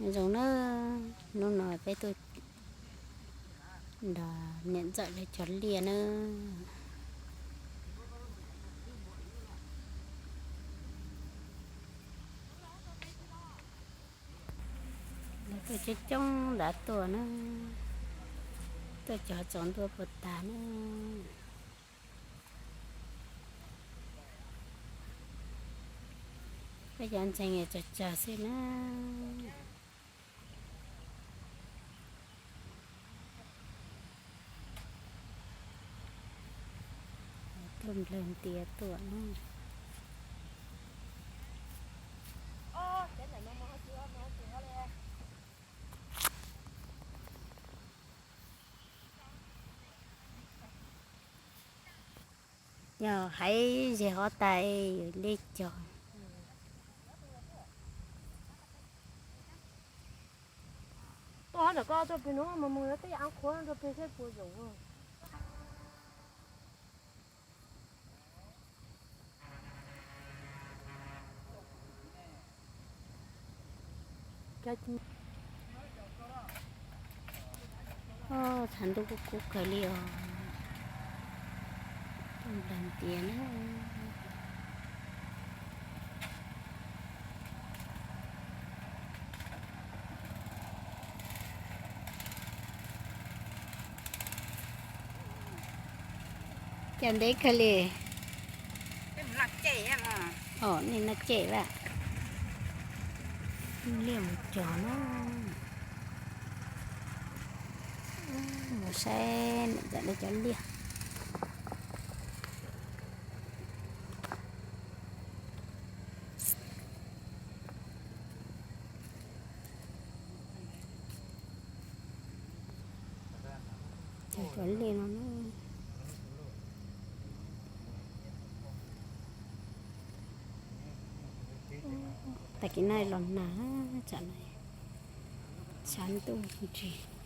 Nyob zoo na, hnub no peb tuaj nrog niam ntxawm lawv cog liaj na. Lawv tuaj coob coob nrad tuaj na, tuaj cog tsaus ntuj puas tas na. Peb cov ntseeg tsawg tsawg xwb na. Tuaj nplawg ntias tuaj na. Yog haiv zes hov tas, yus li cog. Tuaj hov ntawm ko tuaj pem no mas mus yuav tej av qhuav rau pem saib puas zaum. Tshav ntuj kuj kub kawg li os. Tuaj nplawg ntias na. Cas ntev kawg li. Os, nej noj cem lawm. Liaj mus cog na. Mus saib niam ntxawm lawv cov liaj. Cov liaj no, tag kis no los nag, tsam no tshav ntuj ntsis.